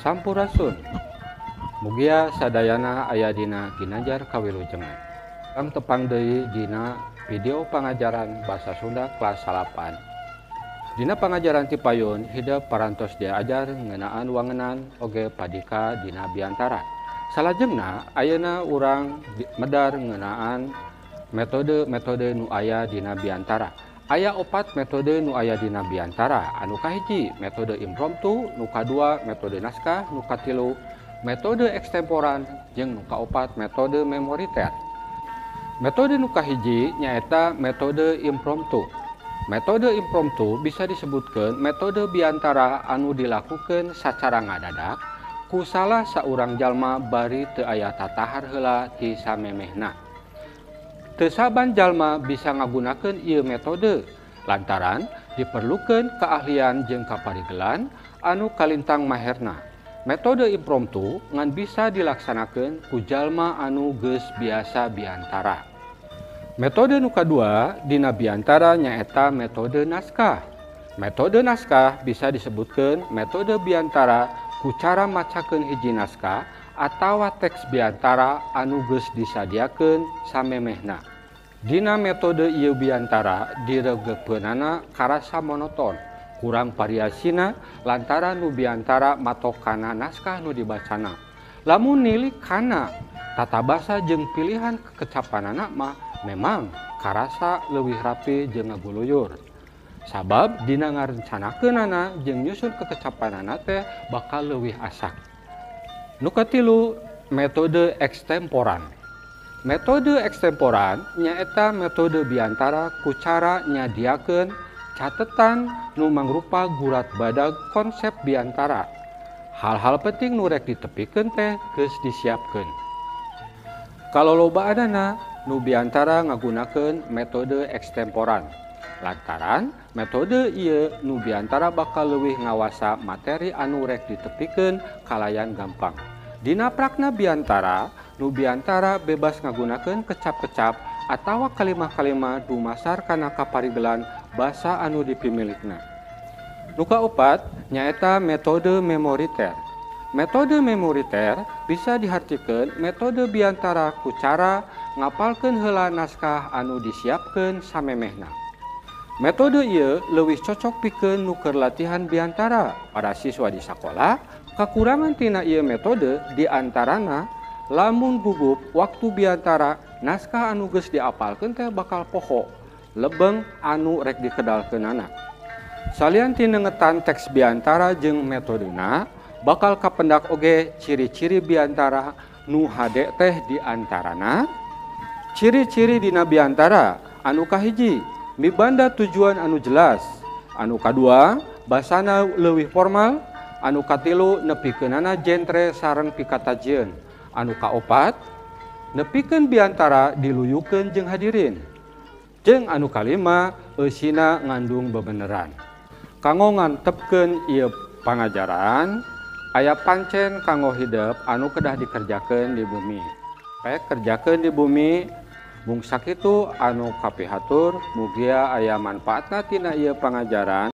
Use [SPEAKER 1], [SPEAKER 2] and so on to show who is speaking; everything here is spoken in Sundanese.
[SPEAKER 1] Sampurasun. Mugia sadayana aya dina ginanjar kawilujengan. Kang tepang deui dina video pangajaran Basa Sunda kelas 8. Dina pangajaran ti payun hidep parantos diajar ngeunaan wangenan oge padika dina biantara. Salajengna ayeuna urang medar ngeunaan metode-metode nu aya dina biantara. Aya opat metode nu aya dina biantara. Anu kahiji metode impromptu, nu kadua metode naskah, nu katilu metode ekstemporan, jeung nu kaopat metode memoriter. Metode nu kahiji nyaeta metode impromptu. Metode impromptu bisa disebutkeun metode biantara anu dilakukeun sacara ngadadak ku salah saurang jalma bari teu aya tatahar heula ti samemehna. Teu saban jalma bisa ngagunakeun ieu metode lantaran diperlukeun keahlian jeung kaparigelan anu kalintang maherna. Metode impromptu ngan bisa dilaksanakeun ku jalma anu geus biasa biantara. Metode nu kadua dina biantara nyaeta metode naskah. Metode naskah bisa disebutkeun metode biantara ku cara macakeun hiji naskah atawa teks biantara anu geus disadiakeun samemehna. Dina metode ieu biantara diregepeunana karasa monoton, kurang variasina lantaran nu biantara matok kana naskah nu dibacana. Lamun nilik kana tata basa jeung pilihan kekecapanana mah memang karasa leuwih rapi jeung ngaguluyur. Sabab dina ngarencanakeunana jeung nyusun kekecapanana teh bakal leuwih asak. Nu katilu metode ekstemporan. Metode ekstemporan nyaeta metode biantara ku cara nyadiakeun catetan nu mangrupa gurat badag konsep biantara. Hal-hal penting nu rek ditepikeun teh geus disiapkeun. Kalolobaanana nu biantara ngagunakeun metode ekstemporan. Lantaran metode ieu nu biantara bakal leuwih ngawasa materi anu rek ditepikeun kalayan gampang. Dina prakna biantara, nu biantara bebas ngagunakeun kecap-kecap atawa kalimah-kalimah dumasar kana kaparigelan basa anu dipimilikna. Nu kaopat nyaeta metode memoriter. Metode memoriter bisa dihartikeun metode biantara ku cara ngapalkeun heula naskah anu disiapkeun samemehna. Metode ieu leuwih cocok pikeun nu keur latihan biantara para siswa di sakola. Kakurangan tina ieu metode diantarana lamun gugup waktu biantara naskah anu geus diapalkeun teh bakal poho lebeng anu rek dikedalkeunana. Salian tina ngetan teks biantara jeung metodena bakal kapendak oge ciri-ciri biantara nu hade teh diantarana. Ciri-ciri dina biantara anu kahiji mibanda tujuan anu jelas, anu kadua basana leuwih formal, anu katilu nepikeunana jentre sareng pikatajieun, anu kaopat nepikeun biantara diluyukeun jeung hadirin, jeung anu kalima eusina ngandung bebeneran. Kanggo ngantepkeun ieu pangajaran aya pancen kanggo hidep anu kedah dikerjakeun di bumi. Pek kerjakeun di bumi mung sakitu anu kapihatur, mugia aya manfaatna tina ieu pangajaran.